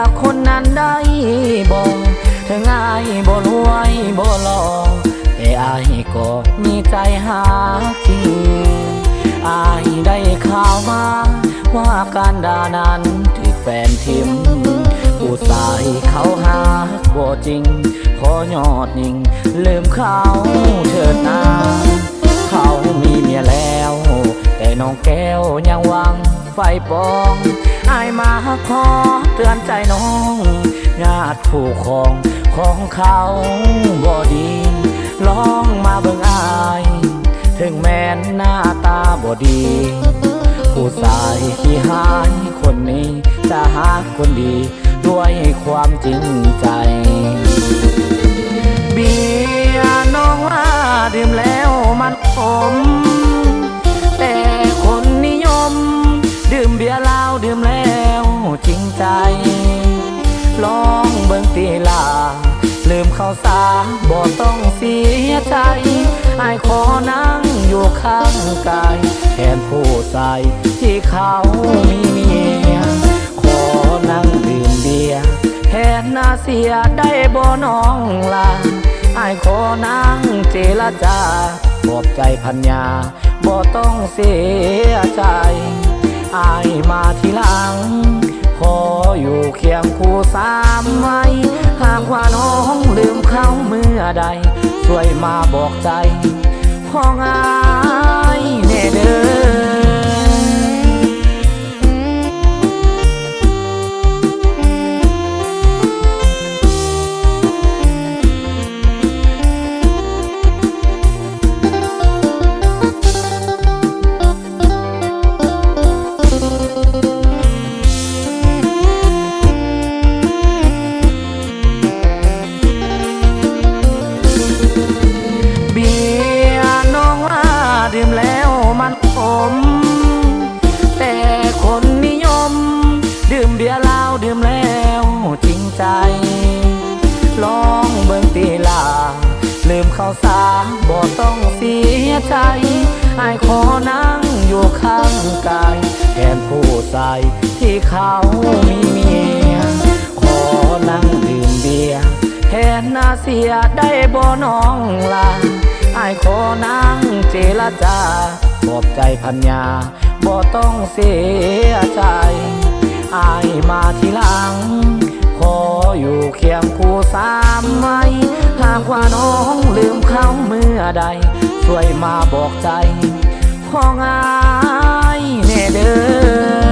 ກຄົນນັ້ນໄດ້ບໍ່? ເຖິງອ້າຍບໍ່ລວຍບໍ່ຫຼໍ່ ແຕ່ອ້າຍກໍມີໃຈຮັກຈິງ. ອ້າຍໄດ້ຂ່າວມາວ່າການດານັ້ນຖືກແຟນຖິ້ມ. ຜູ້ຊາຍເຂົາຮັກບໍ່ຈິງ ຂໍຍອດຍິງລືມເຂົາເຖີດນາ. ເຂົາມີເມຍແລ້ວ ແຕ່ນ້ອງແກ້ວຍັງຫວັງ ໄຟປອງ. ອ້າຍມາຂໍເຕືອນໃຈນ້ອງ ຍາດຄູ່ຄອງຂອງເຂົາບໍ່ດີ. ລອງມາເບິ່ງອ້າຍ ເຖິງແມ່ນໜ້າຕາບໍ່ດີ ຜູ້ຊາຍຂີ້ຮ້າຍຄົນນີ້ ຈະຮັກຄົນດີດ້ວຍຄວາມຈິງໃຈ. ເບຍນ້ອງວ່າດື່ມແລ້ວມັນ ຜົມ ແຕ່ຄົນນິຍົມ ດື່ມເບຍລາວດື່ມແລ້ວຈິງໃຈ. ລອງເບິ່ງຕິລາ ລືມເຂົາຊາ ບໍ່ຕ້ອງເສຍໃຈ. ອ້າຍຂໍນັ່ງຢູ່ຂ້າງກາຍ ແທນຜູ້ຊາຍທີ່ເຂົາມີເມຍ. ຂໍນັ່ງດື່ມເບຍແທນໜ້າເສຍໄດ້ບໍ່ນ້ອງຫຼ້າ? ອ້າຍຂໍນັ່ງເຈລະຈາ ຂອບໃຈພັນຍາ ບໍ່ຕ້ອງເສຍໃຈ. ອ້າຍມາທີຫຼັງ ຂໍຢູ່ຄຽງຄູ່ສາມໄມ້. ຫາກວ່ານ້ອງລືມເຂົາເມື່ອໃດ ຊ່ວຍມາບອກໃຈ ຂອງອ້າຍແດ່ເດີ. ເບຍນ້ອງວ່າດື່ມແລ້ວມັນຂົມ ແຕ່ຄົນນິຍົມ ດື່ມເບຍລາວດື່ມແລ້ວຈິງໃຈ. ລອງເບິ່ງຕິລາ ລືມເຂົາຊາ ບໍ່ຕ້ອງເສຍໃຈ. ອ້າຍຂໍນັ່ງຢູ່ຂ້າງກາຍ ແທນຜູ້ຊາຍທີ່ເຂົາມີເມຍ. ຂໍນັ່ງດື່ມເບຍແທນໜ້າເສຍໄດ້ບໍ່ນ້ອງຫຼ້າ? ອ້າຍຂໍນັ່ງເຈລະຈາ ຂອບໃຈພັນຍາ ບໍ່ຕ້ອງເສຍໃຈ. ອ້າຍມາທີຫຼັງ ຂໍຢູ່ຄຽງຄູ່ສາມໄມ້. ຫາກວ່ານ້ອງລືມເຂົາເມື່ອໃດ ຊ່ວຍມາບອກໃຈຂອງອ້າຍແດ່ເດີ.